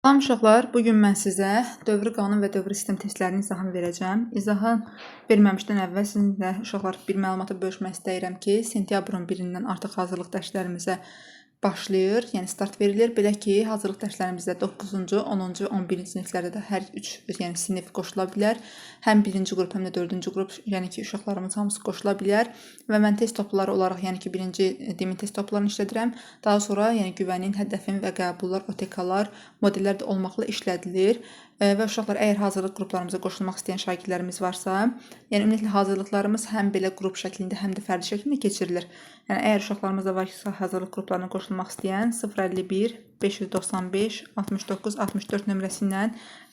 Salam uşaqlar, bu gün mən sizə dövrü qanun və dövrü sistem testlərinin izahını verəcəm. İzahı verməmişdən əvvəl sizinlə uşaqlar bir məlumatı bölüşmək istəyirəm ki, sentyabrın 1-dən artıq hazırlıq dərslərimizə başlayır, yəni start verilir. Belə ki, hazırlıq dərslərimizdə 9-cu, 10-cu, 11-ci siniflərdə də hər 3, yəni sinif qoşula bilər. Həm 1-ci qrup, həm də 4-cü qrup, yəni ki, uşaqlarımız hamısı qoşula bilər və mən test topları olaraq, yəni ki, 1-ci demin test toplarını işlədirəm. Daha sonra, yəni güvənin, hədəfin və qəbullar, OTK-lar, modellər də olmaqla işlədilir. Və uşaqlar, əgər hazırlıq qruplarımıza qoşulmaq istəyən şagirdlərimiz varsa, yəni ümumiyyətlə hazırlıqlarımız həm belə qrup şəklində, həm də fərdi şəklində keçirilir. Yəni əgər uşaqlarımız da varsa hazırlıq qruplarına qoşulmaq istəyən 051 595 69 64 nömrəsi ilə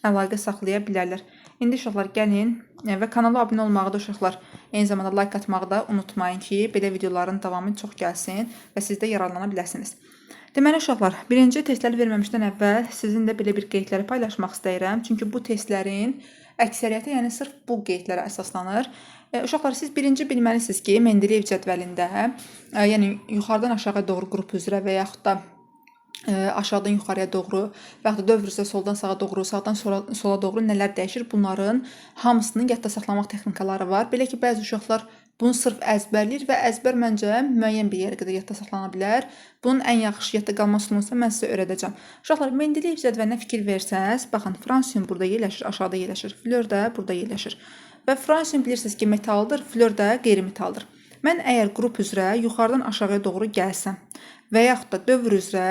əlaqə saxlaya bilərlər. İndi uşaqlar gəlin və kanala abunə olmağı da uşaqlar eyni zamanda like atmağı da unutmayın ki, belə videoların davamı çox gəlsin və siz də yararlana biləsiniz. Deməli uşaqlar, birinci testləri verməmişdən əvvəl sizinlə belə bir qeydləri paylaşmaq istəyirəm. Çünki bu testlərin əksəriyyəti, yəni sırf bu qeydlərə əsaslanır. Uşaqlar, siz birinci bilməlisiniz ki, Mendeleyev cədvəlində, yəni yuxarıdan aşağı doğru qrup üzrə və yaxud da aşağıdan yuxarıya doğru və yaxud da dövr üzrə soldan sağa doğru, sağdan sola doğru nələr dəyişir, bunların hamısının yadda saxlamaq texnikaları var. Belə ki, bəzi uşaqlar bunu sırf əzbərləyir və əzbər məncə müəyyən bir yerə qədər yadda saxlana bilər. Bunun ən yaxşı yadda qalma üsulunu isə mən sizə öyrədəcəm. Uşaqlar, Mendeleyev cədvəlinə fikir versəniz, baxın, fransium burada yerləşir, aşağıda yerləşir, flor da burada yerləşir. Və fransium bilirsiniz ki, metaldır, flor da qeyri-metaldır. Mən əgər qrup üzrə yuxarıdan aşağıya doğru gəlsəm və yaxud da dövr üzrə,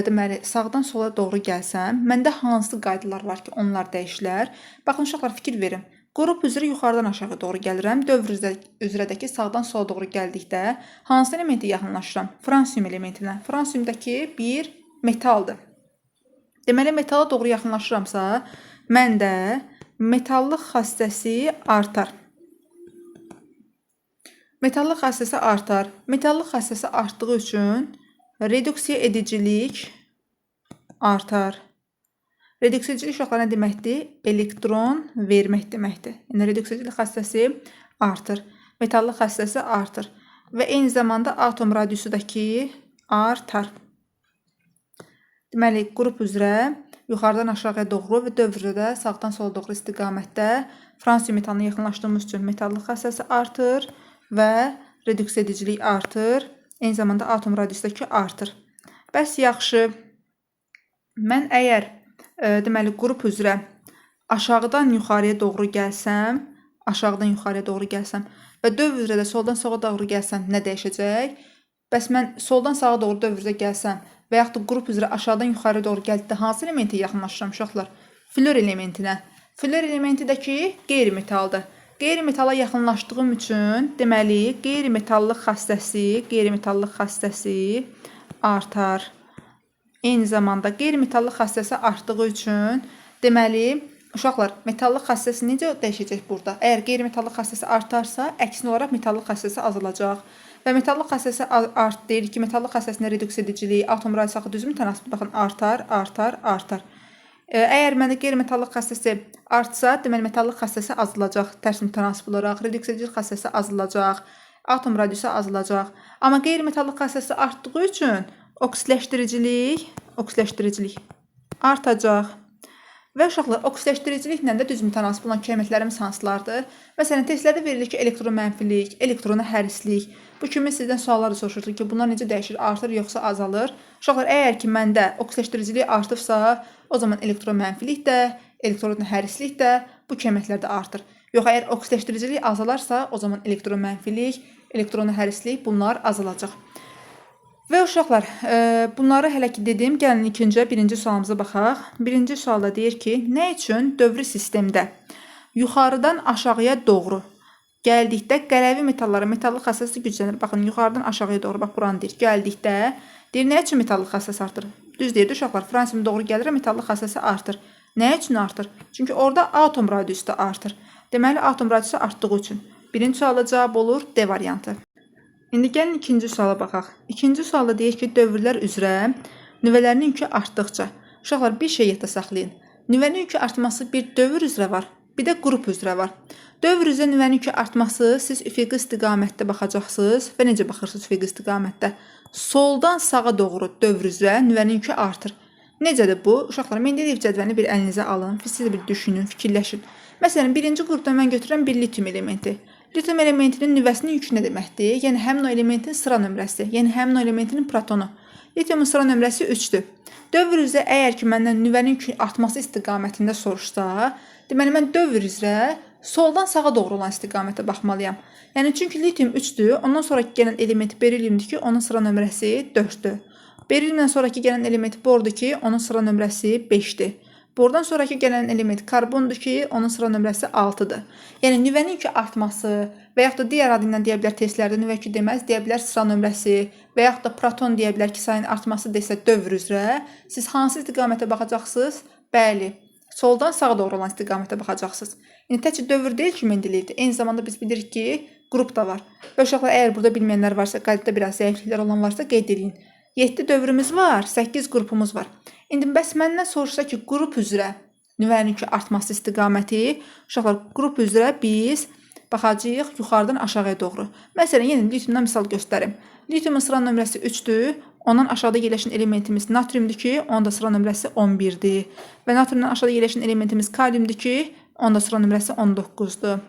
deməli, sağdan sola doğru gəlsəm, məndə hansı qaydalar var ki, onlar dəyişilər? Baxın, uşaqlar, fikir verin. Qrup üzrə yuxarıdan aşağı doğru gəlirəm. Dövr üzrədəki sağdan sola doğru gəldikdə hansı elementə yaxınlaşıram? Fransium elementinə. Fransiumdakı bir metaldır. Deməli, metala doğru yaxınlaşıramsa, məndə metallıq xassəsi artar. Metallıq xassəsi artar. Metallıq xassəsi artdığı üçün reduksiya edicilik artar. Reduksiya edicilik uşaqlar nə deməkdir? Elektron vermək deməkdir. Yəni reduksiya edicilik xassəsi artır. Metallıq xassəsi artır. Və eyni zamanda atom radiusu da ki artar. Deməli, qrup üzrə yuxarıdan aşağıya doğru və dövrdə də sağdan sola doğru istiqamətdə fransium metalına yaxınlaşdığımız üçün metallıq xassəsi artır və reduksiya edicilik artır. Eyni zamanda atom radiusu da ki artır. Bəs yaxşı, mən əgər deməli, qrup üzrə aşağıdan yuxarıya doğru gəlsəm, aşağıdan yuxarıya doğru gəlsəm və dövr üzrə də soldan sola doğru gəlsəm nə dəyişəcək? Bəs mən soldan sağa doğru dövr üzrə gəlsəm və yaxud da qrup üzrə aşağıdan yuxarıya doğru gəldikdə hansı elementə yaxınlaşıram uşaqlar? Flor elementinə. Flor elementi də ki qeyri-metaldır. Qeyri-metala yaxınlaşdığım üçün, deməli, qeyri-metallıq xassəsi artar. Eyni zamanda qeyri-metallıq xassəsi artdığı üçün, deməli, uşaqlar, metallıq xassəsi necə dəyişəcək burada? Əgər qeyri-metallıq xassəsi artarsa, əksinə olaraq metallıq xassəsi azalacaq. Və metallıq xassəsi art deyir ki, metallıq xassəsində reduksiya ediciliyi, atom radiusu haqqı düz mütənasib, baxın, artar, artar, artar. Əgər məndə qeyri-metallıq xassəsi artsa, deməli, metallıq xassəsi azalacaq, tərs mütənasib olaraq, reduksiya edicilik xassəsi azalacaq, atom radiusu azalacaq. Amma qeyri-metallıq xassəsi artdığı üçün oksidləşdiricilik artacaq. Və uşaqlar, oksidləşdiriciliklə də düz mütənasib olan kəmiyyətlərimiz hansılardır? Məsələn, testlərdə verilir ki, elektromənfilik, elektrona hərislik. Bu kimi sizdən suallar da soruşulur ki, bunlar necə dəyişir, artır yoxsa azalır? Uşaqlar, əgər ki, məndə oksidləşdiricilik artıbsa, o zaman elektromənfilik də, elektrona hərislik də bu kəmiyyətlər də artır. Yox, əgər oksidləşdiricilik azalarsa, o zaman elektromənfilik, elektrona hərislik bunlar azalacaq. Və uşaqlar, bunları hələ ki dedim. Gəlin ikinci, birinci sualımıza baxaq. Birinci sualda deyir ki, nə üçün dövrü sistemdə yuxarıdan aşağıya doğru gəldikdə qələvi metallara metallıq xassəsi güclənir? Baxın, yuxarıdan aşağıya doğru, bax buranı deyir. Gəldikdə deyir, nə üçün metallıq xassəsi artır? Düz deyirdi uşaqlar, fransium doğru gəlir, metallıq xassəsi artır. Nə üçün artır? Çünki orada atom radiusu da artır. Deməli, atom radiusu artdığı üçün. Birinci sualda cavab olur D variantı. İndi gəlin ikinci suala baxaq. İkinci sualda deyir ki, dövrlər üzrə nüvələrinin yükü artdıqca. Uşaqlar, bir şey yadda saxlayın. Nüvənin yükü artması bir dövr üzrə var, bir də qrup üzrə var. Dövr üzrə nüvənin yükü artması siz üfüqi istiqamətdə baxacaqsınız və necə baxırsınız üfüqi istiqamətdə? Soldan sağa doğru dövr üzrə nüvənin yükü artır. Necədir bu? Uşaqlar, Mendeleyev cədvəlini bir əlinizə alın, siz də bir düşünün, fikirləşin. Məsələn, birinci qrupda mən götürürəm bir litium elementi. Litium elementinin nüvəsinin yükü nə deməkdir? Yəni, həmin o elementin sıra nömrəsi, yəni həmin o elementinin protonu. Litiumun sıra nömrəsi 3-dür. Dövr üzrə əgər ki, məndən nüvənin yükü artması istiqamətində soruşsa, deməli, mən dövr üzrə soldan sağa doğru olan istiqamətə baxmalıyam. Yəni, çünki litium 3-dür, ondan sonraki gələn element beriliumdur ki, onun sıra nömrəsi 4-dür. Beriliumdan sonraki gələn element bordur ki, onun sıra nömrəsi 5-dir. Bordan sonraki gələn element karbondur ki, onun sıra nömrəsi 6-dır. Yəni, nüvənin yükü artması və yaxud da digər adı ilə deyə bilər testlərdə nüvə yükü deməz, deyə bilər sıra nömrəsi və yaxud da proton deyə bilər ki, sayın artması desə dövr üzrə. Siz hansı istiqamətə baxacaqsınız? Bəli, soldan sağa doğru olan istiqamətə baxacaqsınız. İndi təkcə dövr deyil ki, Mendeleyevdə. Eyni zamanda biz bilirik ki, qrup da var. Və uşaqlar, əgər burada bilməyənlər varsa, qaydada biraz zəifliklər olan varsa qeyd eləyin. 7 dövrümüz var, 8 qrupumuz var. İndi bəs məndən soruşsa ki, qrup üzrə nüvənin yükü artması istiqaməti, uşaqlar, qrup üzrə biz baxacağıq yuxarıdan aşağıya doğru. Məsələn, yenə litiumdan misal göstərim. Litiumun sıra nömrəsi 3-dür. Ondan aşağıda yerləşən elementimiz natriumdur ki, onun da sıra nömrəsi 11-dir. Və natriumdan aşağıda yerləşən elementimiz kaliumdur ki, onun da sıra nömrəsi 19-dur.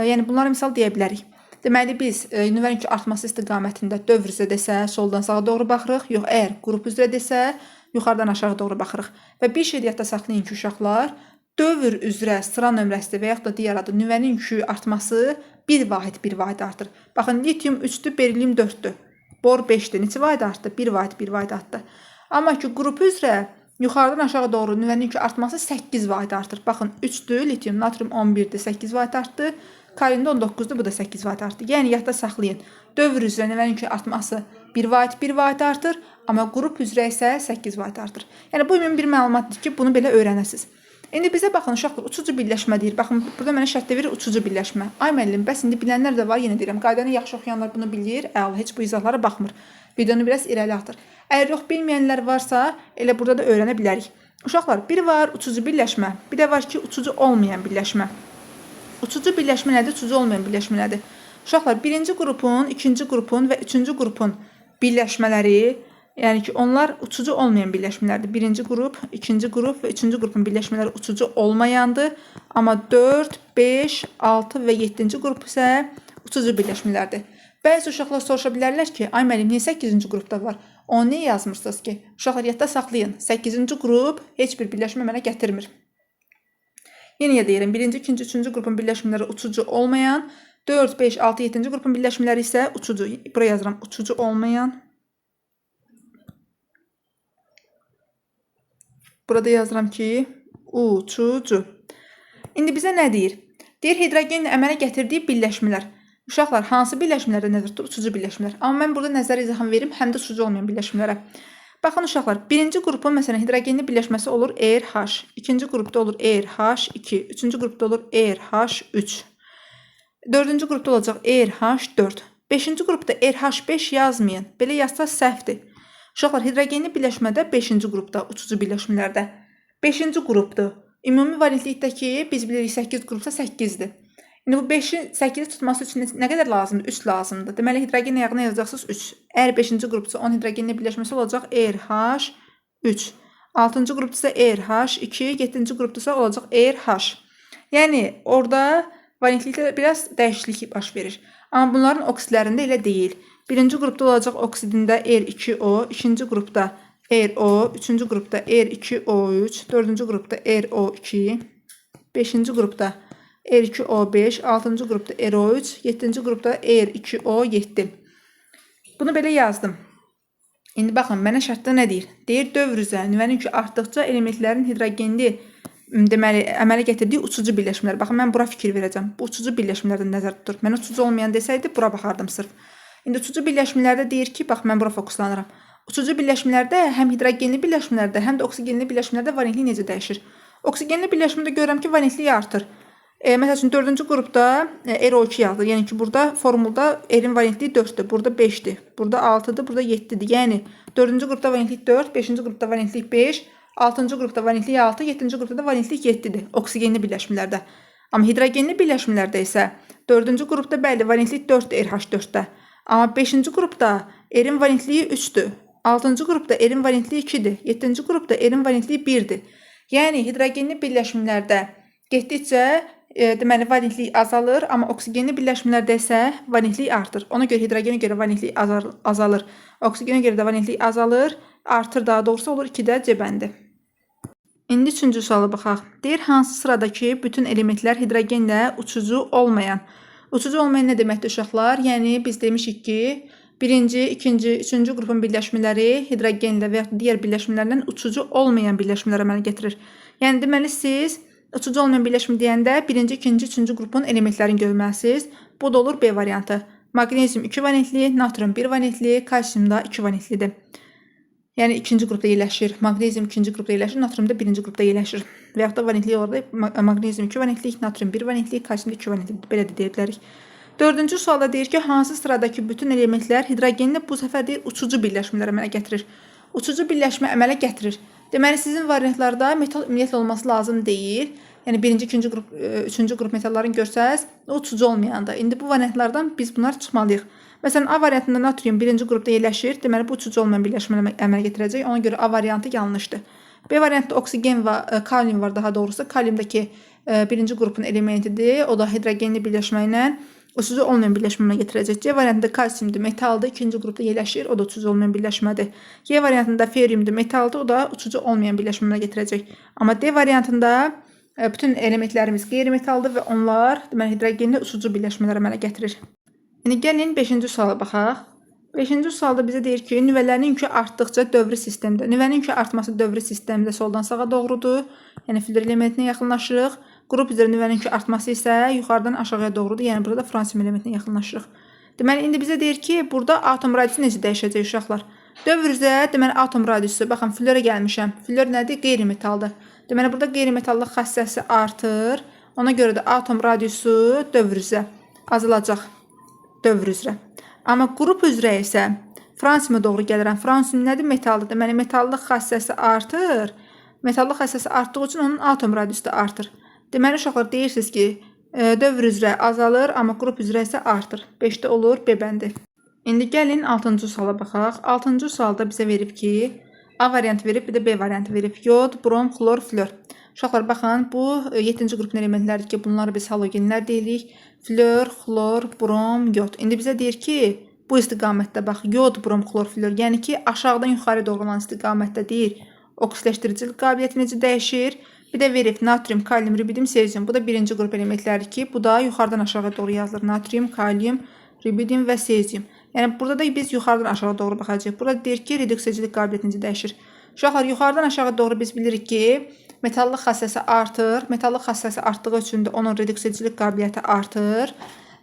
Yəni, bunlara misal deyə bilərik. Deməli, biz nüvənin yükü artması istiqamətində dövr üzrə desə, soldan sağa doğru baxırıq. Yox, əgər qrup üzrə desə, yuxarıdan aşağı doğru baxırıq. Və bir şey də yadda saxlayın ki, uşaqlar, dövr üzrə sıra nömrəsi və yaxud da digər adı nüvənin yükü artması bir vahid bir vahid artır. Baxın, litium 3-dür, berilium 4-dür. Bor 5-dir. Neçə vahid artdı? Bir vahid bir vahid artdı. Amma ki, qrup üzrə yuxarıdan aşağı doğru nüvənin yükü artması 8 vahid artır. Baxın, 3-dür, litium, natrium 11-dir, 8 vahid artdı. Kaliumda 19-dur, bu da 8 vahid artdı. Yəni, yadda saxlayın. Dövr üzrə nüvənin yükü artması 1 vahid 1 vahid artır, amma qrup üzrə isə 8 vahid artır. Yəni, bu ümumi bir məlumatdır ki, bunu belə öyrənəsiniz. İndi bizə baxın, uşaqlar, uçucu birləşmə deyir. Baxın, burada mənə şərtdə verir uçucu birləşmə. Ay müəllim, bəs indi bilənlər də var, yenə deyirəm, qaydanı yaxşı oxuyanlar bunu bilir, əla, heç bu izahlara baxmır. Videonu biraz irəli atır. Əgər yox, bilməyənlər varsa, elə burada da öyrənə bilərik. Uşaqlar, bir var uçucu birləşmə, bir də var ki, uçucu olmayan birləşmə. Uçucu birləşmə nədir, uçucu olmayan birləşmə nədir? Uşaqlar, birinci qrupun, ikinci qrupun və üçüncü qrupun birləşmələri, yəni ki, onlar uçucu olmayan birləşmələrdir. Birinci qrup, ikinci qrup və üçüncü qrupun birləşmələri uçucu olmayandır. Amma 4, 5, 6 və 7-ci qrup isə uçucu birləşmələrdir. Bəzi uşaqlar soruşa bilərlər ki, ay müəllim, niyə 8-ci qrupda var? Onu niyə yazmırsınız ki? Uşaqlar, yadda saxlayın. 8-ci qrup heç bir birləşmə mənə gətirmir. Yenə deyirəm, birinci, ikinci, üçüncü qrupun birləşmələri uçucu olmayan, 4, 5, 6, 7-ci qrupun birləşmələri isə uçucu. Buraya yazıram, uçucu olmayan. Burada yazıram ki, uçucu. İndi bizə nə deyir? Deyir, hidrogenin əmələ gətirdiyi birləşmələr. Uşaqlar, hansı birləşmələrdə nəzər tutur? Uçucu birləşmələr. Amma mən burada nəzər izahım verim həm də uçucu olmayan birləşmələrə. Baxın uşaqlar, birinci qrupun məsələn hidrogenli birləşməsi olur RH, ikinci qrupda olur RH2, üçüncü qrupda olur RH3, dördüncü qrupda olacaq RH4, beşinci qrupda RH5 yazmayın, belə yazsa səhvdir. Uşaqlar, hidrogenli birləşmədə beşinci qrupda, uçucu birləşmələrdə beşinci qrupdur. Ümumi valentlikdəki biz bilirik 8 qrupsa 8-dir. İndi bu 5-i 8-i tutması üçün nə qədər lazımdır? 3 lazımdır. Deməli, hidrogen ayağına yazacaqsınız 3. Əgər 5-ci qrupsa onun hidrogenli birləşməsi olacaq RH3. 6-cı qrupda isə RH2, 7-ci qrupda isə olacaq RH. Yəni, orada valentlikdə biraz dəyişiklik baş verir. Amma bunların oksidlərində elə deyil. Birinci qrupda olacaq oksidində R2O, ikinci qrupda RO, üçüncü qrupda R2O3, dördüncü qrupda RO2, beşinci qrupda R2O5, 6-cı qrupda RO3, 7-ci qrupda R2O7. Bunu belə yazdım. İndi baxın, mənə şərtdə nə deyir? Deyir, dövr üzrə nüvənin yükü artdıqca elementlərin hidrogenli deməli, əmələ gətirdiyi uçucu birləşmələr. Baxın, mən bura fikir verəcəm. Bu uçucu birləşmələrdən nəzər tutur. Mən uçucu olmayan desəydi, bura baxardım sırf. İndi uçucu birləşmələrdə deyir ki, bax, mən bura fokuslanıram. Uçucu birləşmələrdə həm hidrogenli birləşmələrdə, həm də oksigenli birləşmələrdə valentlik necə dəyişir? Oksigenli birləşmədə görürəm ki, valentlik artır. Məsəl üçün, dördüncü qrupda RO2 yazılır. Yəni ki, burada formulda R-in valentliyi 4-dür, burada 5-dir, burada 6-dır, burada 7-dir. Yəni, dördüncü qrupda valentlik 4, beşinci qrupda valentlik 5, altıncı qrupda valentlik 6, yeddinci qrupda da valentlik 7-dir oksigenli birləşmələrdə. Amma hidrogenli birləşmələrdə isə dördüncü qrupda bəli, valentlik 4-dür RH4-də. Amma beşinci qrupda R-in valentliyi 3-dür. 6-cı qrupda R-in valentliyi 2-dir. 7-ci qrupda R-in valentliyi 1-dir. Yəni hidrogenli birləşmələrdə getdikcə deməli valentlik azalır, amma oksigenli birləşmələrdə isə valentlik artır. Ona görə hidrogenə görə valentlik azalır. Oksigenə görə də valentlik azalır, artır daha doğrusu olur 2-də C bəndi. İndi üçüncü suala baxaq. Deyir, hansı sıradakı bütün elementlər hidrogenlə uçucu olmayan. Uçucu olmayan nə deməkdir uşaqlar? Yəni biz demişik ki, birinci, ikinci, üçüncü qrupun birləşmələri hidrogenlə və yaxud digər birləşmələrlə uçucu olmayan birləşmələr əmələ gətirir. Yəni deməli siz uçucu olmayan birləşmə deyəndə birinci, ikinci, üçüncü qrupun elementlərini görməlisiniz. Bu da olur B variantı. Maqnezium 2 valentli, natrium 1 valentli, kalsium da 2 valentlidir. Yəni ikinci qrupda yerləşir. Maqnezium ikinci qrupda yerləşir, natrium da birinci qrupda yerləşir. Və yaxud da valentlik olaraq maqnezium 2 valentlik, natrium 1 valentlik, kalsium da 2 valentlik. Belə də deyə bilərik. Dördüncü sualda deyir ki, hansı sıradakı bütün elementlər hidrogenlə bu səfər deyir uçucu birləşmələr əmələ gətirir. Uçucu birləşmə əmələ gətirir. Deməli sizin variantlarda metal ümumiyyətlə olması lazım deyil. Yəni birinci, ikinci qrup, üçüncü qrup metallarını görsəz, o uçucu olmayandır. İndi bu variantlardan biz bunlar çıxmalıyıq. Məsələn, A variantında natrium birinci qrupda yerləşir. Deməli bu uçucu olmayan birləşmə əmələ gətirəcək. Ona görə A variantı yanlışdır. B variantında oksigen və kalium var daha doğrusu. Kaliumdakı birinci qrupun elementidir. O da hidrogenli birləşmə ilə uçucu olmayan birləşmə əmələ gətirəcək. C variantında kalsiumdur, metaldır, ikinci qrupda yerləşir. O da uçucu olmayan birləşmədir. Y variantında feriumdur, metaldır. O da uçucu olmayan birləşmə əmələ gətirəcək. Amma D variantında bütün elementlərimiz qeyri-metaldır və onlar deməli hidrogenli uçucu birləşmələr əmələ gətirir. İndi gəlin 5-ci suala baxaq. 5-ci sualda bizə deyir ki, nüvələrin yükü artdıqca dövri sistemdə. Nüvənin yükü artması dövri sistemdə soldan sağa doğrudur. Yəni flor elementinə yaxınlaşırıq. Qrup üzrə nüvənin yükü artması isə yuxarıdan aşağıya doğrudur. Yəni burada fransium elementinə yaxınlaşırıq. Deməli indi bizə deyir ki, burada atom radiusu necə dəyişəcək uşaqlar? Dövr üzrə deməli atom radiusu, baxın flora gəlmişəm. Flor nədir? Qeyri-metaldır. Deməli burada qeyri-metallıq xassəsi artır. Ona görə də atom radiusu dövr üzrə azalacaq. Dövr üzrə. Amma qrup üzrə isə fransiuma doğru gəlirəm. Fransium nədir? Metaldır. Deməli metallıq xassəsi artır. Metallıq xassəsi artdığı üçün onun atom radiusu da artır. Deməli uşaqlar deyirsiniz ki, dövr üzrə azalır, amma qrup üzrə isə artır. 5-də olur B bəndi. İndi gəlin 6-cı suala baxaq. 6-cı sualda bizə verib ki, A variantı verib, bir də B variantı verib. Yod, brom, xlor, flor. Uşaqlar baxın, bu 7-ci qrupun elementləridir ki, bunları biz halogenlər deyirik. Flor, xlor, brom, yod. İndi bizə deyir ki, bu istiqamətdə bax, yod, brom, xlor, flor. Yəni ki, aşağıdan yuxarı doğru olan istiqamətdə deyir. Oksidləşdiricilik qabiliyyəti necə dəyişir? Bir də verib natrium, kalium, rubidium, sezium. Bu da birinci qrup elementləridir ki, bu da yuxarıdan aşağı doğru yazılır. Natrium, kalium, rubidium və sezium. Yəni burada da biz yuxarıdan aşağı doğru baxacağıq. Burada deyir ki, reduksiyacılıq qabiliyyəti necə dəyişir? Uşaqlar, yuxarıdan aşağı doğru biz bilirik ki, metallıq xassəsi artır. Metallıq xassəsi artdığı üçün də onun reduksiyacılıq qabiliyyəti artır.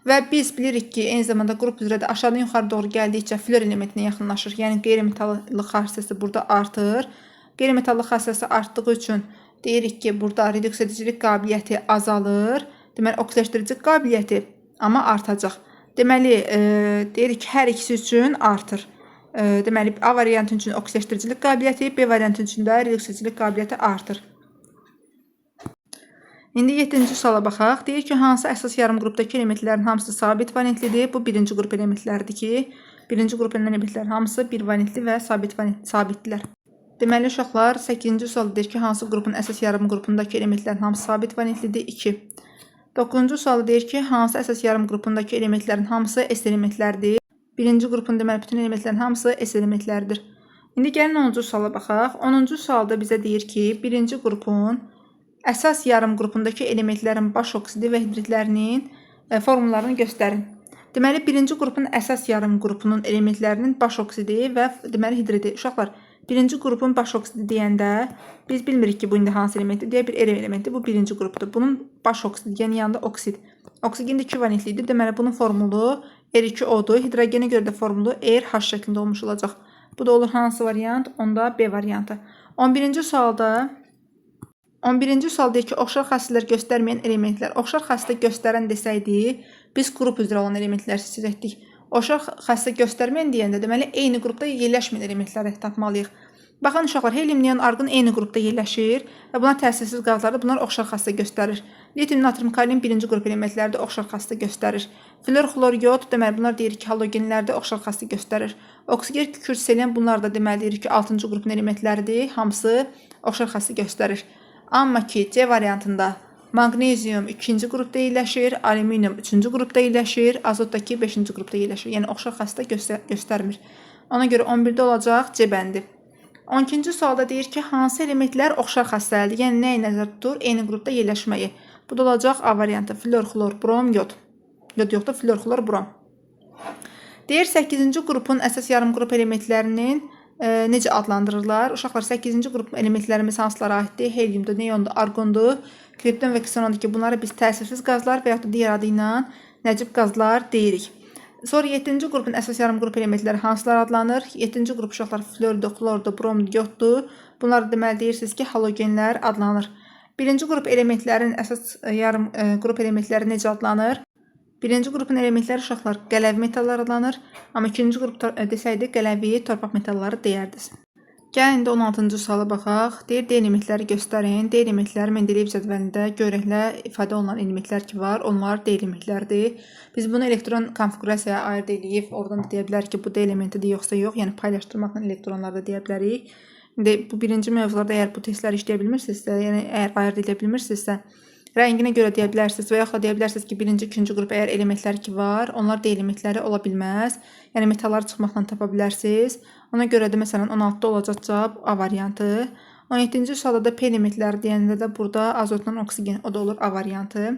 Və biz bilirik ki, eyni zamanda qrup üzrə də aşağıdan yuxarı doğru gəldikcə flor elementinə yaxınlaşır. Yəni qeyri-metallıq xassəsi burada artır. Qeyri-metallıq xassəsi artdığı üçün deyirik ki, burada reduksiyacılıq qabiliyyəti azalır. Deməli, oksidləşdirici qabiliyyəti amma artacaq. Deməli, deyirik ki, hər ikisi üçün artır. Deməli, A variantı üçün oksidləşdiricilik qabiliyyəti, B variantı üçün də reduksiyacılıq qabiliyyəti artır. İndi 7-ci suala baxaq. Deyir ki, hansı əsas yarım qrupdakı elementlərin hamısı sabit valentlidir? Bu birinci qrup elementləridir ki, birinci qrup elementlərin hamısı bir valentli və sabitdirlər. Deməli, uşaqlar, 8-ci sualda deyir ki, hansı qrupun əsas yarım qrupundakı elementlərin hamısı sabit valentlidir? 2. 9-cu sualda deyir ki, hansı əsas yarım qrupundakı elementlərin hamısı S elementlərdir? Birinci qrupun deməli bütün elementlərin hamısı S elementləridir. İndi gəlin 10-cu suala baxaq. 10-cu sualda bizə deyir ki, birinci qrupun əsas yarım qrupundakı elementlərin baş oksidi və hidridlərinin formullarını göstərin. Deməli, birinci qrupun əsas yarım qrupunun elementlərinin baş oksidi və deməli hidridi. Uşaqlar, birinci qrupun baş oksidi deyəndə biz bilmirik ki, bu indi hansı elementdir. Deyək bir R elementi, bu birinci qrupdur. Bunun baş oksidi, yəni yanında oksid. Oksigen də 2 valentlidir. Deməli, bunun formulu R2O-dur. Hidrogenə görə də formulu RH şəklində olmuş olacaq. Bu da olur hansı variant? Onda B variantı. 11-ci sualda 11-ci sual deyir ki, oxşar xassələr göstərməyən elementlər. Oxşar xassələr göstərən desəydi, biz qrup üzrə olan elementlər seçəcəkdik. Oxşar xassələr göstərməyən deyəndə, deməli, eyni qrupda yerləşməyən elementləri tapmalıyıq. Baxın uşaqlar, helium, neon, arqon eyni qrupda yerləşir və bunlar təsirsiz qazlardır. Bunlar oxşar xassəsə göstərir. Litium, natrium, kalium birinci qrup elementlərdə oxşar xassəsə göstərir. Flor, xlor, yod, deməli bunlar deyirik ki, halogenlərdə oxşar xassəsə göstərir. Oksigen, kükürt, selen bunlar da deməli deyirik ki, 6-cı qrupun elementləridir. Hamısı oxşar xassəsə göstərir. Amma ki, C variantında maqnezium 2-ci qrupda yerləşir, alüminium 3-cü qrupda yerləşir, azot da ki 5-ci qrupda yerləşir. Yəni oxşar xassəsə göstərmir. Ona görə 11-də olacaq C bəndi. 12-ci sualda deyir ki, hansı elementlər oxşar xassəlidir? Yəni nəyi nəzərdə tutur? Eyni qrupda yerləşməyi. Bu da olacaq A variantı. Flor, xlor, brom, yod. Yod yoxdur, flor, xlor, brom. Deyir 8-ci qrupun əsas yarım qrup elementlərinin necə adlandırırlar? Uşaqlar, 8-ci qrupun elementlərimiz hansılara aiddir? Heliumdur, neondur, arqondur, kripton və ksenondur ki, bunları biz təsirsiz qazlar və yaxud da digər adı ilə nəcib qazlar deyirik. Sonra 7-ci qrupun əsas yarım qrup elementləri hansılar adlanır? 7-ci qrup uşaqlar flordur, xlordur, bromdur, yoddur. Bunlar deməli deyirsiniz ki, halogenlər adlanır. 1-ci qrup elementlərin əsas yarım qrup elementləri necə adlanır? 1-ci qrupun elementləri uşaqlar qələvi metallar adlanır. Amma 2-ci qrup desəydi qələvi torpaq metalları deyərdiniz. Gəlin indi 16-cı suala baxaq. Deyir D elementləri göstərin. D elementləri Mendeleyev cədvəlində görəklə ifadə olunan elementlər ki var, onlar D elementləridir. Biz bunu elektron konfiqurasiyaya ayırd eləyib, oradan da deyə bilərik ki, bu D elementidir yoxsa yox. Yəni paylaşdırmaqla elektronlarda deyə bilərik. İndi bu birinci mövzularda əgər bu testləri işləyə bilmirsinizsə, yəni əgər ayırd edə bilmirsinizsə, rənginə görə deyə bilərsiniz və yaxud da deyə bilərsiniz ki, birinci, ikinci qrup əgər elementlər ki var, onlar D elementləri ola bilməz. Yəni metalları çıxmaqla tapa bilərsiniz. Ona görə də məsələn 16-da olacaq cavab A variantı. 17-ci sualda da P elementləri deyəndə də burada azotla oksigen, o da olur A variantı.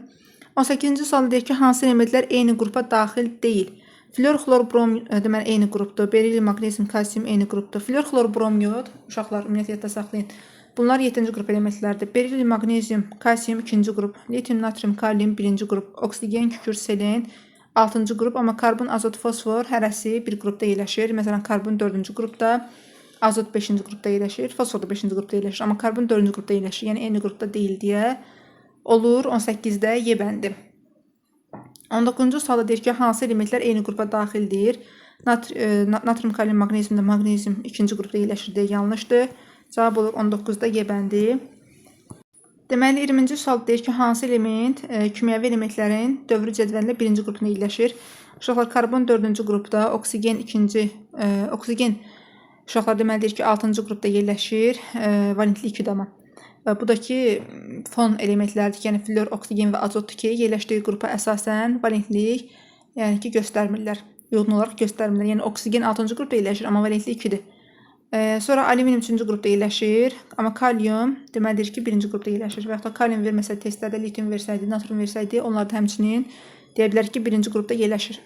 18-ci sualda deyir ki, hansı elementlər eyni qrupa daxil deyil? Flor, xlor, brom deməli eyni qrupdur. Berilium, maqnezium, kalsium eyni qrupdur. Flor, xlor, brom, yod. Uşaqlar ümumiyyətlə yadda saxlayın. Bunlar 7-ci qrup elementlərdir. Berilium, maqnezium, kalsium 2-ci qrup, litium, natrium, kalium 1-ci qrup, oksigen, kükürt, selen 6-cı qrup, amma karbon, azot, fosfor hərəsi bir qrupda yerləşir. Məsələn, karbon 4-cü qrupda, azot 5-ci qrupda yerləşir, fosfor da 5-ci qrupda yerləşir, amma karbon 4-cü qrupda yerləşir. Yəni eyni qrupda deyil deyə olur 18-də Y bəndi. 19-cu sualda deyir ki, hansı elementlər eyni qrupa daxildir? Natrium, kalium, maqnezium da maqnezium 2-ci qrupda yerləşir deyə yanlışdır. Cavab olur 19-da Y bəndi. Deməli 20-ci sual deyir ki, hansı element kimyəvi elementlərin dövrü cədvəlində 1-ci qrupunda yerləşir? Uşaqlar, karbon 4-cü qrupda, oksigen 2-ci, oksigen uşaqlar deməli deyir ki, 6-cı qrupda yerləşir, valentli 2-dir amma. Bu da ki, fon elementlərdir ki, yəni flor, oksigen və azotdur ki, yerləşdiyi qrupa əsasən valentlik, yəni ki, göstərmirlər. Uyğun olaraq göstərmirlər. Yəni oksigen 6-cı qrupda yerləşir, amma valentli 2-dir. Sonra alüminium 3-cü qrupda yerləşir, amma kalium deməli deyir ki, 1-ci qrupda yerləşir. Və yaxud da kalium verməsəydi testlərdə litium versəydi, natrium versəydi, onlar da həmçinin deyə bilərik ki, 1-ci qrupda yerləşir.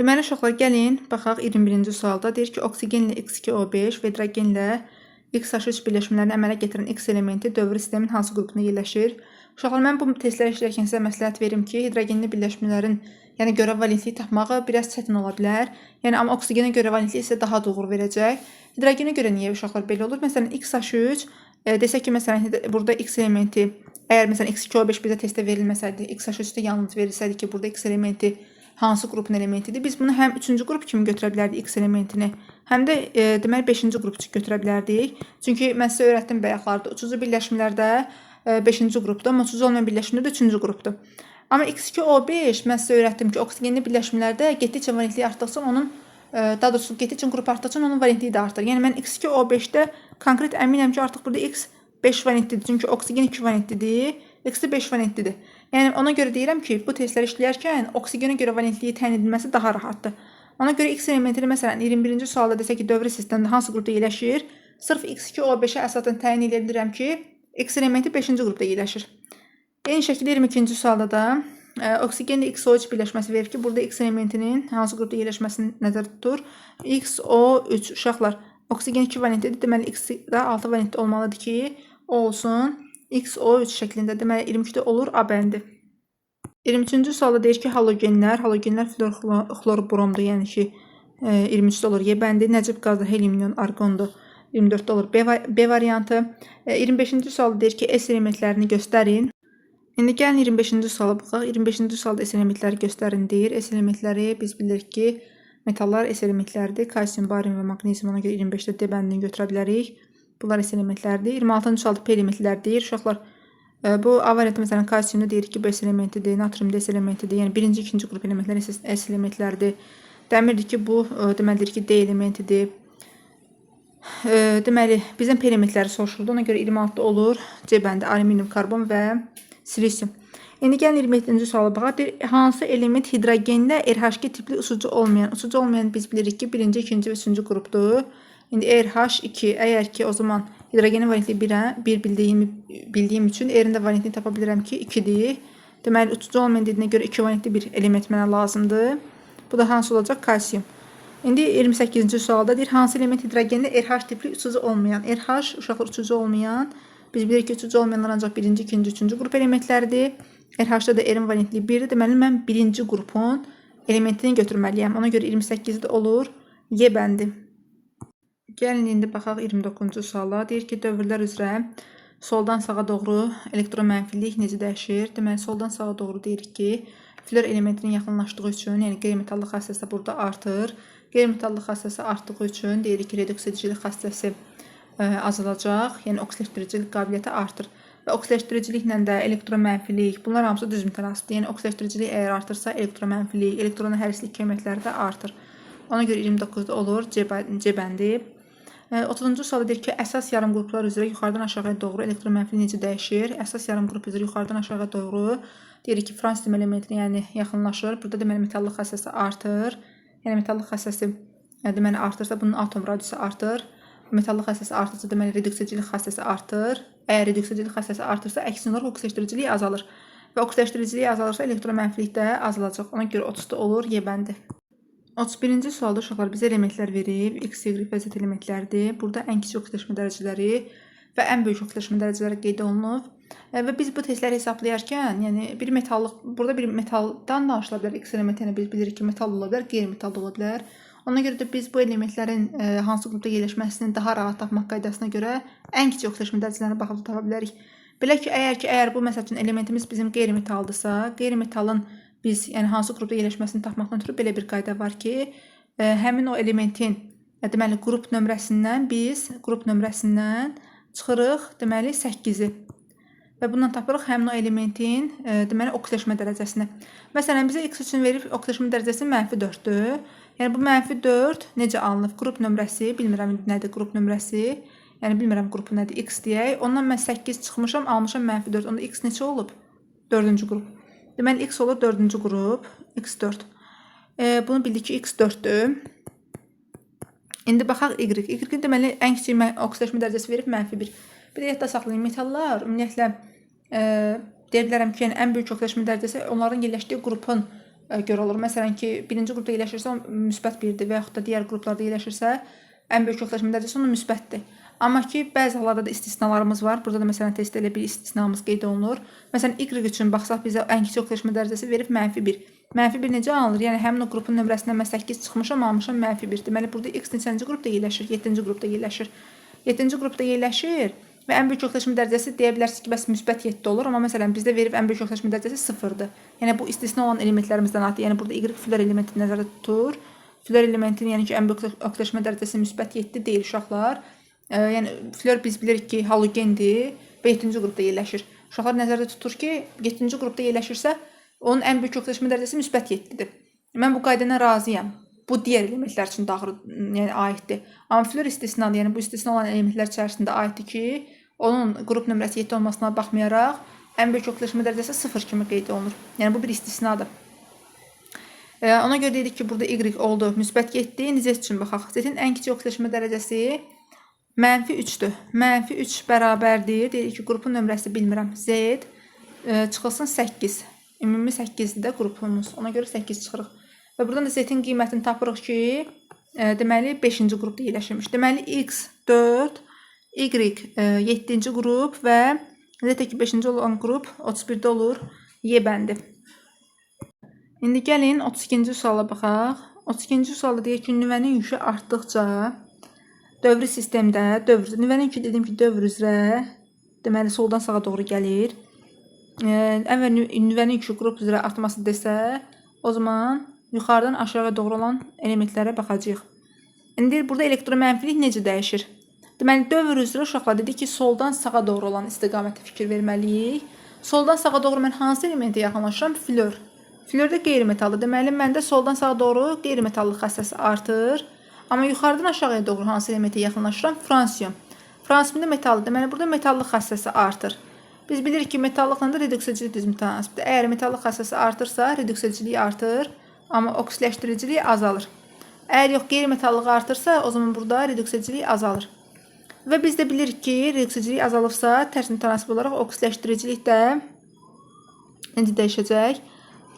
Deməli uşaqlar, gəlin baxaq 21-ci sualda. Deyir ki, oksigenlə X2O5 və hidrogenlə XH3 birləşmələrini əmələ gətirən X elementi dövrü sistemin hansı qrupunda yerləşir? Uşaqlar, mən bu testləri işlərkən sizə məsləhət verim ki, hidrogenli birləşmələrin yəni görə valentliyi tapmağı biraz çətin ola bilər. Yəni amma oksigenə görə valentlik isə daha doğru verəcək. Hidrogenə görə niyə uşaqlar belə olur? Məsələn XH3 desək ki, məsələn burada X elementi əgər məsələn X2O5 bizə testdə verilməsəydi, XH3-də yalnız verilsəydi ki, burada X elementi hansı qrupun elementidir? Biz bunu həm 3-cü qrup kimi götürə bilərdik X elementini, həm də deməli 5-ci qrup üçün götürə bilərdik. Çünki mən sizə öyrətdim bayaqlarda, uçucu birləşmələrdə 5-ci qrupdur, amma uçucu olmayan birləşmələrdə 3-cü qrupdur. Amma X2O5 mən sizə öyrətdim ki, oksigenli birləşmələrdə getdikcə valentliyi artdıqca onun, daha doğrusu getdikcə qrup artdıqca onun valentliyi də artır. Yəni mən X2O5-də konkret əminəm ki, artıq burada X 5 valentlidir. Çünki oksigen 2 valentlidir, X də 5 valentlidir. Yəni ona görə deyirəm ki, bu testləri işləyərkən oksigenə görə valentliyi təyin edilməsi daha rahatdır. Ona görə X elementini məsələn 21-ci sualda desək ki, dövrü sistemdə hansı qrupda yerləşir? Sırf X2O5-ə əsasən təyin edə bilirəm ki, X elementi 5-ci qrupda yerləşir. Eyni şəkildə 22-ci sualda da oksigenlə XO3 birləşməsi verir ki, burada X elementinin hansı qrupda yerləşməsini nəzərdə tutur. XO3 uşaqlar, oksigen 2 valentlidir. Deməli X də 6 valentli olmalıdır ki, o olsun XO3 şəklində. Deməli 22-də olur A bəndi. 23-cü sualda deyir ki, halogenlər, halogenlər flor, xlor, bromdur. Yəni ki, 23-də olur Y bəndi, nəcib qazdır, helium, neon, arqondur. 24-də olur B variantı. 25-ci sualda deyir ki, S elementlərini göstərin. İndi gəlin 25-ci suala baxaq. 25-ci sualda S elementləri göstərin deyir. S elementləri biz bilirik ki, Metallar S elementlərdir. Kalsium, barium və maqnezium, ona görə 25-də D bəndini götürə bilərik. Bunlar S elementlərdir. 26-cı sualda P elementlər deyir. Uşaqlar, bu A variantı məsələn kalsiumda deyirik ki, bu S elementidir, natrium D S elementidir. Yəni birinci, ikinci qrup elementləri S elementlərdir. Dəmirdir ki, bu deməlidir ki, D elementidir. Deməli, bizdən P elementləri soruşuldu. Ona görə 26 olur. C bəndi alüminium, karbon və silisium. İndi gəlin 27-ci suala baxaq. Deyir, hansı element hidrogenlə RH2 tipli uçucu olmayan? Uçucu olmayan biz bilirik ki, birinci, ikinci və üçüncü qrupdur. İndi RH2, əgər ki, o zaman hidrogenin valentliyi 1 bildiyim üçün R-in də valentliyini tapa bilirəm ki, 2-dir. Deməli, uçucu olmayan dediyinə görə 2 valentli bir element mənə lazımdır. Bu da hansı olacaq? Kalsium. İndi 28-ci sualda deyir, hansı element hidrogenlə RH tipli uçucu olmayan? RH, uşaqlar, uçucu olmayan. Biz bilirik ki, uçucu olmayanlar ancaq birinci, ikinci, üçüncü qrup elementləridir. RH-da da R-in valentliyi 1-dir. Deməli, mən birinci qrupun elementini götürməliyəm. Ona görə 28-də olur Y bəndi. Gəlin indi baxaq 29-cu suala. Deyir ki, dövrlər üzrə soldan sağa doğru elektromənfilik necə dəyişir? Deməli, soldan sağa doğru deyirik ki, flor elementinin yaxınlaşdığı üçün, yəni qeyri-metallıq xassəsi burada artır. Qeyri-metallıq xassəsi artdığı üçün deyirik ki, reduks edicilik xassəsi azalacaq, yəni oksileşdiricilik qabiliyyəti artır. Və oksileşdiriciliklə də elektromənfilik, bunlar hamısı düz mütənasibdir. Yəni oksileşdiricilik əgər artırsa, elektromənfilik, elektrona hərislik qiymətləri də artır. Ona görə 29-da olur C bəndi. 30-cu sualda deyir ki, əsas yarım qruplar üzrə yuxarıdan aşağıya doğru elektromənfilik necə dəyişir? Əsas yarım qrup üzrə yuxarıdan aşağıya doğru deyirik ki, fransiyum elementinə yəni yaxınlaşır. Burada deməli metallıq xassəsi artır. Yəni metallıq xassəsi deməli artırsa bunun atom radiusu artır. Metallıq xassəsi artırsa deməli reduks edicilik xassəsi artır. Əgər reduks edicilik xassəsi artırsa, əksinə olaraq oksileşdiriciliyi azalır. Və oksileşdiriciliyi azalırsa elektromənfilik də azalacaq. Ona görə 30-da olur Y bəndi. 31-ci sualda uşaqlar bizə elementlər verib. X, Y və Z elementlərdir. Burada ən kiçik oksileşmə dərəcələri və ən böyük oksileşmə dərəcələri qeyd olunub. Və biz bu testləri hesablayarkən, yəni bir metallıq, burada bir metaldan danışıla bilər. X elementi, yəni biz bilirik ki, metal ola bilər, qeyri-metal da ola bilər. Ona görə də biz bu elementlərin hansı qrupda yerləşməsini daha rahat tapmaq qaydasına görə ən kiçik oksileşmə dərəcələrinə baxıb tapa bilərik. Belə ki, əgər bu məsəl üçün elementimiz bizim qeyri-metaldısa, qeyri-metalın biz yəni hansı qrupda yerləşməsini tapmaqdan ötürü belə bir qayda var ki, həmin o elementin deməli qrup nömrəsindən biz qrup nömrəsindən çıxırıq deməli 8-i. Və bundan tapırıq həmin o elementin deməli oksileşmə dərəcəsini. Məsələn, bizə X üçün verib oksileşmə dərəcəsi -4-dür. Yəni bu -4 necə alınıb? Qrup nömrəsi, bilmirəm indi nədir qrup nömrəsi. Yəni bilmirəm qrupu nədir, X deyək. Ondan mən 8 çıxmışam, almışam -4. Onda X neçə olub? 4-cü qrup. Deməli X olur 4-cü qrup, X4. Bunu bildik ki, X 4-dür. İndi baxaq Y. Y-in deməli ən kiçik oksileşmə dərəcəsi verib -1. Bir də yadda saxlayın, metallar ümumiyyətlə deyə bilərəm ki, yəni ən böyük oksileşmə dərəcəsi onların yerləşdiyi qrupun görə olur. Məsələn ki, birinci qrupda yerləşirsə müsbət 1-dir və yaxud da digər qruplarda yerləşirsə ən böyük oksileşmə dərəcəsi onun müsbətdir. Amma ki, bəzi hallarda da istisnalarımız var. Burada da məsələn testdə elə bir istisnamız qeyd olunur. Məsələn, Y üçün baxsaq bizə ən kiçik oksileşmə dərəcəsi verib -1. -1 necə alınır? Yəni həmin o qrupun nömrəsindən mən 8 çıxmışam, almışam -1. Deməli burada X neçənci qrupda yerləşir? 7-ci qrupda yerləşir. 7-ci qrupda yerləşir və ən böyük oksileşmə dərəcəsi deyə bilərsiniz ki, bəs müsbət 7 olur, amma məsələn bizdə verib ən böyük oksileşmə dərəcəsi 0-dır. Yəni bu istisna olan elementlərimizdən aiddir. Yəni burada Y flor elementini nəzərdə tutur. Flor elementinin yəni ki, ən böyük oksileşmə dərəcəsi müsbət 7 deyil uşaqlar. Yəni flor biz bilirik ki, halogendir və 7-ci qrupda yerləşir. Uşaqlar nəzərdə tutur ki, 7-ci qrupda yerləşirsə, onun ən böyük oksileşmə dərəcəsi müsbət 7-dir. Mən bu qaydadan razıyam. Bu digər elementlər üçün doğru, yəni aiddir. Amma flor istisnadır. Yəni bu istisna olan elementlər içərisində aiddir ki, onun qrup nömrəsi 7 olmasına baxmayaraq ən böyük oksileşmə dərəcəsi 0 kimi qeyd olunur. Yəni bu bir istisnadır. Ona görə dedik ki, burada Y oldu müsbət 7. İndi Z üçün baxaq. Z-in ən kiçik oksileşmə dərəcəsi -3-dür. -3 bərabərdir. Deyirik ki, qrupun nömrəsi bilmirəm. Z çıxılsın 8. Ümumi 8-dir də qrupumuz. Ona görə 8 çıxırıq. Və buradan da Z-in qiymətini tapırıq ki, deməli 5-ci qrupda yerləşirmiş. Deməli X 4, Y 7-ci qrup və Z ki 5-ci olan qrup 31-də olur Y bəndi. İndi gəlin 32-ci suala baxaq. 32-ci sualda deyir ki, nüvənin yükü artdıqca dövri sistemdə, nüvənin yükü dediyim ki, dövr üzrə, deməli soldan sağa doğru gəlir. Əvvəl nüvənin yükü qrup üzrə artması desə, o zaman Yuxarıdan aşağıya doğru olan elementlərə baxacağıq. İndi burada elektromənfilik necə dəyişir? Deməli, dövr üzrə uşaqlar dedik ki, soldan sağa doğru olan istiqamətə fikir verməliyik. Soldan sağa doğru mən hansı elementə yaxınlaşıram? Flor. Flor da qeyri-metaldır. Deməli, məndə soldan sağa doğru qeyri-metallıq xassəsi artır. Amma yuxarıdan aşağıya doğru hansı elementə yaxınlaşıram? Fransiyum. Fransiyum da metaldır. Deməli, burada metallıq xassəsi artır. Biz bilirik ki, metallıqla da reduksiyacılıq düz mütənasibdir. Əgər metallıq xassəsi artırsa, reduksiyacılık artır, amma oksiləşdiricilik azalır. Əgər yox, qeyri-metallıq artırsa, o zaman burada reduksiyacılıq azalır. Və biz də bilirik ki, reduksiyacılıq azalıbsa, tərs mütənasib olaraq oksiləşdiricilik də necə dəyişəcək?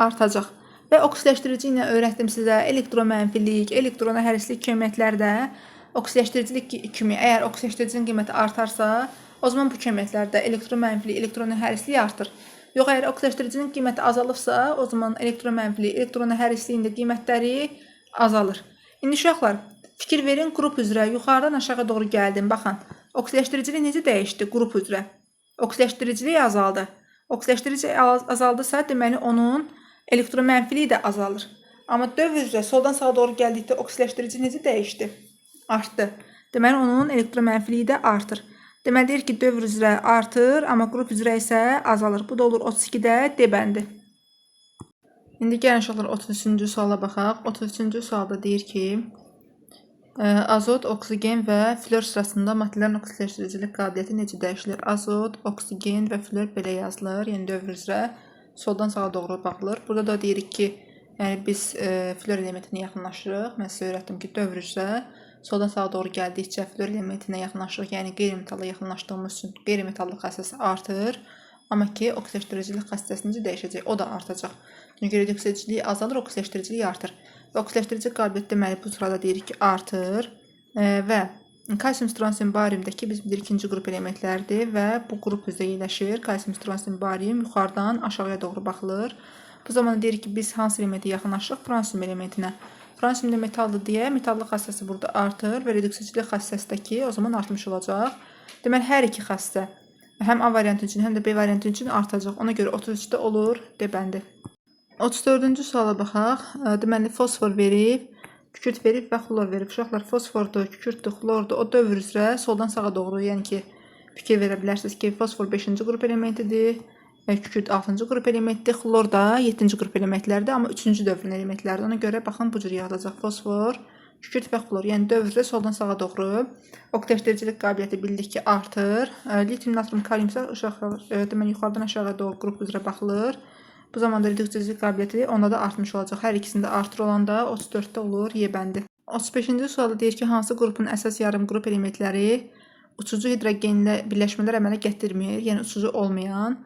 Artacaq. Və oksiləşdirici ilə öyrətdim sizə elektromənfilik, elektrona hərislik kəmiyyətlər də oksiləşdiricilik kimi, əgər oksiləşdiricinin qiyməti artarsa, o zaman bu kəmiyyətlərdə elektromənfilik, elektrona hərislik artır. Yox, əgər oksiləşdiricinin qiyməti azalıbsa, o zaman elektromənfilik, elektrona hərisliyin də qiymətləri azalır. İndi uşaqlar, fikir verin, qrup üzrə yuxarıdan aşağı doğru gəldim. Baxın, oksiləşdiricilik necə dəyişdi qrup üzrə? Oksiləşdiricilik azaldı. Oksiləşdirici azaldısa, deməli onun elektromənfiliyi də azalır. Amma dövr üzrə soldan sağa doğru gəldikdə oksiləşdirici necə dəyişdi? Artdı. Deməli onun elektromənfiliyi də artır. Deməli deyir ki, dövr üzrə artır, amma qrup üzrə isə azalır. Bu da olur 32-də D bəndi. İndi gəlin uşaqlar 33-cü suala baxaq. 33-cü sualda deyir ki, azot, oksigen və flor sırasında maddələrin oksiləşdiricilik qabiliyyəti necə dəyişilir? Azot, oksigen və flor belə yazılır. Yəni dövr üzrə soldan sağa doğru baxılır. Burada da deyirik ki, yəni biz flor elementinə yaxınlaşırıq. Mən sizə öyrətdim ki, dövr üzrə soldan sağa doğru gəldikcə flor elementinə yaxınlaşırıq. Yəni qeyri-metalla yaxınlaşdığımız üçün qeyri-metallıq xassəsi artır. Amma ki, oksiləşdiricilik xassəsi necə dəyişəcək? O da artacaq. Çünki reduksiyacılık azalır, oksiləşdiricilik artır. Və oksiləşdirici qabiliyyət deməli bu sırada deyirik ki, artır. Və kalsium, stronsium, bariumdakı biz bilirik ikinci qrup elementlərdir və bu qrup üzrə yerləşir. Kalsium, stronsium, barium yuxarıdan aşağıya doğru baxılır. Bu zaman deyirik ki, biz hansı elementə yaxınlaşırıq? Fransiyum elementinə. Fransiyum da metaldır deyə metallıq xassəsi burada artır və reduksiyacılıq xassəsi də ki, o zaman artmış olacaq. Deməli, hər iki xassə həm A variantı üçün, həm də B variantı üçün artacaq. Ona görə 33-də olur D bəndi. 34-cü suala baxaq. Deməli, fosfor verib, kükürt verib və xlor verib. Uşaqlar, fosfordur, kükürtdür, xlordur. O dövr üzrə soldan sağa doğru, yəni ki, fikir verə bilərsiniz ki, fosfor 5-ci qrup elementidir, kükürt 6-cı qrup elementidir, xlor da 7-ci qrup elementlərdir, amma 3-cü dövrün elementləridir. Ona görə baxın, bu cür yazılacaq. Fosfor, kükürt və xlor. Yəni dövr üzrə soldan sağa doğru. Oksiləşdiricilik qabiliyyəti bildik ki, artır. Litium, natrium, kalium isə uşaqlar, deməli yuxarıdan aşağıya doğru qrup üzrə baxılır. Bu zaman da reduksiyacılıq qabiliyyəti onda da artmış olacaq. Hər ikisində artır olanda 34-də olur Y bəndi. 35-ci sualda deyir ki, hansı qrupun əsas yarım qrup elementləri uçucu hidrogenlə birləşmələr əmələ gətirmir, yəni uçucu olmayan.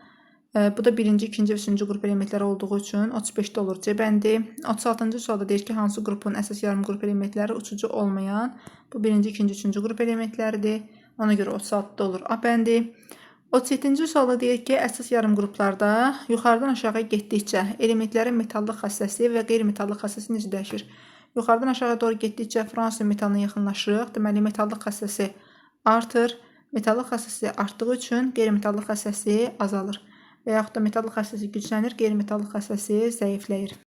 Bu da birinci, ikinci və üçüncü qrup elementləri olduğu üçün 35-də olur C bəndi. 36-cı sualda deyir ki, hansı qrupun əsas yarım qrup elementləri uçucu olmayan. Bu birinci, ikinci, üçüncü qrup elementləridir. Ona görə 36-da olur A bəndi. 37-ci sualda deyir ki, əsas yarım qruplarda yuxarıdan aşağıya getdikcə elementlərin metallıq xassəsi və qeyri-metallıq xassəsi necə dəyişir? Yuxarıdan aşağıya doğru getdikcə fransiyum metalına yaxınlaşırıq. Deməli, metallıq xassəsi artır. Metallıq xassəsi artdığı üçün qeyri-metallıq xassəsi azalır. Və yaxud da metallıq xassəsi güclənir, qeyri-metallıq xassəsi zəifləyir.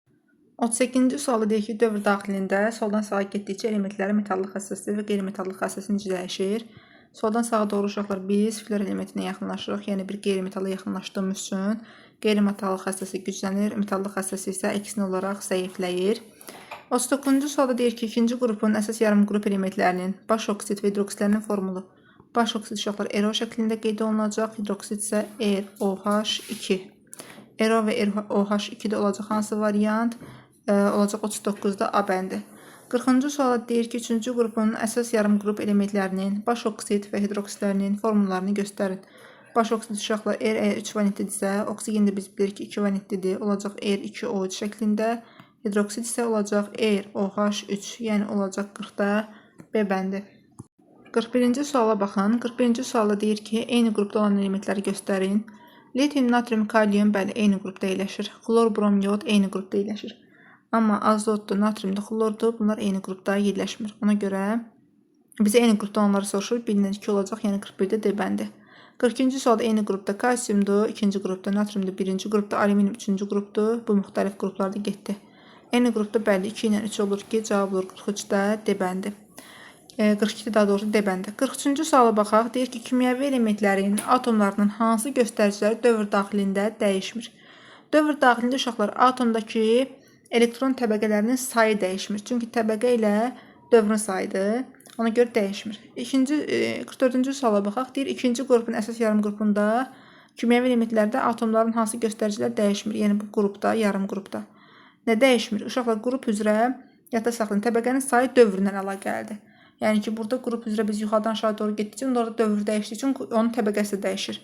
38-ci sualda deyir ki, dövr daxilində soldan sağa getdikcə elementlərin metallıq xassəsi və qeyri-metallıq xassəsi necə dəyişir? Soldan sağa doğru uşaqlar biz flor elementinə yaxınlaşırıq. Yəni bir qeyri-metala yaxınlaşdığımız üçün qeyri-metallıq xassəsi güclənir, metallıq xassəsi isə əksinə olaraq zəifləyir. 39-cu sualda deyir ki, ikinci qrupun əsas yarım qrup elementlərinin baş oksid və hidroksidlərinin formulu. Baş oksid uşaqlar RO şəklində qeyd olunacaq, hidroksid isə ROH2. RO və ROH2-də olacaq hansı variant? Olacaq 39-da A bəndi. 40-cı sualda deyir ki, 3-cü qrupun əsas yarım qrup elementlərinin baş oksid və hidroksidlərinin formullarını göstərin. Baş oksid uşaqlar R əgər 3 valentlidirsə, oksigen də biz bilirik ki, 2 valentlidir. Olacaq R2O3 şəklində. Hidroksid isə olacaq ROH3, yəni olacaq 40-da B bəndi. 41-ci suala baxın. 41-ci sualda deyir ki, eyni qrupda olan elementləri göstərin. Litium, natrium, kalium, bəli, eyni qrupda yerləşir. Xlor, brom, yod eyni qrupda yerləşir. Amma azotdur, natriumdur, xlordur, bunlar eyni qrupda yerləşmir. Ona görə bizə eyni qrupda olanları soruşur. 1-dən 2 olacaq, yəni 41-də D bəndi. 42-ci sualda eyni qrupda kalsiumdur, ikinci qrupda natriumdur, birinci qrupda alüminium, üçüncü qrupdur. Bu müxtəlif qruplarda getdi. Eyni qrupda bəli 2 ilə 3 olur ki, cavab olur 43-də D bəndi. 42-də daha doğrusu D bəndi. 43-cü suala baxaq. Deyir ki, kimyəvi elementlərin atomlarının hansı göstəriciləri dövr daxilində dəyişmir? Dövr daxilində uşaqlar atomdakı elektron təbəqələrinin sayı dəyişmir. Çünki təbəqə ilə dövrün sayıdır. Ona görə dəyişmir. 44-cü suala baxaq. Deyir, ikinci qrupun əsas yarım qrupunda kimyəvi elementlərdə atomların hansı göstəricilər dəyişmir? Yəni bu qrupda, yarım qrupda. Nə dəyişmir? Uşaqlar qrup üzrə yadda saxlayın. Təbəqənin sayı dövrlə əlaqəlidir. Yəni ki, burada qrup üzrə biz yuxarıdan aşağı doğru getdikcə orada dövr dəyişdiyi üçün onun təbəqəsi də dəyişir.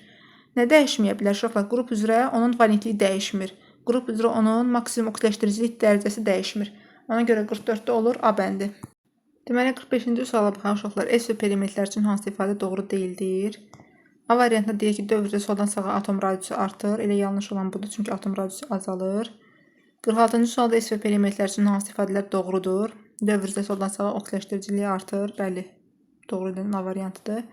Nə dəyişməyə bilər uşaqlar? Qrup üzrə onun valentliyi dəyişmir. Qrup üzrə onun maksimum oksidləşdiricilik dərəcəsi dəyişmir. Ona görə 44-də olur A bəndi. Deməli 45-ci suala baxan uşaqlar S və P elementlər üçün hansı ifadə doğru deyildir? A variantında deyir ki, dövr üzrə soldan sağa atom radiusu artır. Elə yanlış olan budur, çünki atom radiusu azalır. 46-cı sualda S və P elementlər üçün hansı ifadələr doğrudur? Dövr üzrə soldan sağa oksidləşdiriciliyi artır. Bəli, doğru A variantıdır.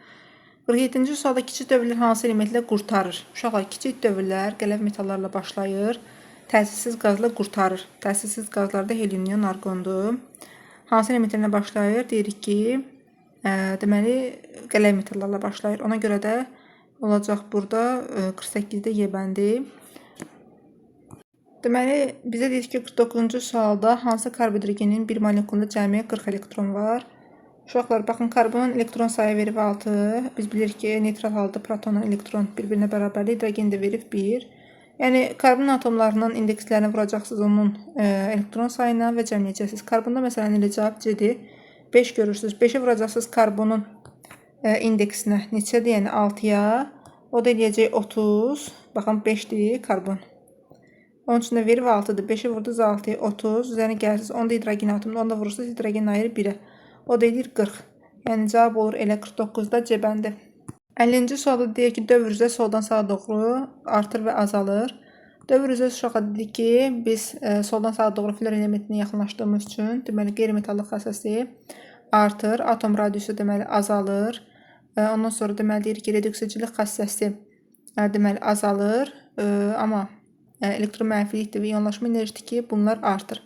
47-ci sualda kiçik dövrlər hansı elementlə qurtarır? Uşaqlar, kiçik dövrlər qələv metallarla başlayır, təsirsiz qazla qurtarır. Təsirsiz qazlarda helium, neon, arqondur. Hansı elementlərlə başlayır? Deyirik ki, deməli, qələv metallarla başlayır. Ona görə də olacaq burada 48-də Y bəndi. Deməli, bizə deyir ki, 49-cu sualda hansı karbidrogenin bir molekulunda cəmi 40 elektron var? Uşaqlar, baxın, karbonun elektron sayı verib 6. Biz bilirik ki, neytral halda protonla elektron bir-birinə bərabərdir. Hidrogen də verib 1. Yəni, karbon atomlarının indekslərini vuracaqsınız onun elektron sayına və cəmləyəcəksiniz. Karbonda məsələn elə cavab C-dir. 5 görürsünüz. 5-ə vuracaqsınız karbonun indeksinə. Neçədir? Yəni 6-ya. O da eləyəcək 30. Baxın, 5-dir karbon. Onun üçün də verib 6-dır. 5-i vurdunuz 6-ya 30. Üzərinə gəlirsiniz. 10 da hidrogen atomunda. Onu da vurursunuz. Hidrogen ayırır 1-ə. O da eləyir 40. Yəni cavab olur elə 49-da C bəndi. 50-ci sualda deyir ki, dövr üzrə soldan sağa doğru artır və azalır. Dövr üzrə uşaqlar dedik ki, biz soldan sağa doğru flor elementinə yaxınlaşdığımız üçün deməli qeyri-metallıq xassəsi artır, atom radiusu deməli azalır. Ondan sonra deməli deyirik ki, reduksiyacılıq xassəsi deməli azalır, amma elektromənfilikdir və ionlaşma enerjisi ki, bunlar artır.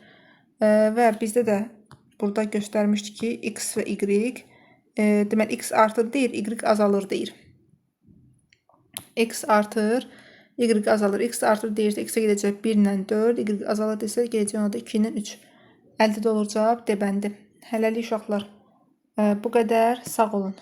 Və bizdə də burada göstərmişdi ki, X və Y, deməli X artır deyir, Y azalır deyir. X artır, Y azalır. X artır deyirsə, X-ə gedəcək 1 ilə 4, Y azalır desə, gedəcək ona da 2 ilə 3. Əldə də olur cavab D bəndi. Hələlik uşaqlar, bu qədər. Sağ olun.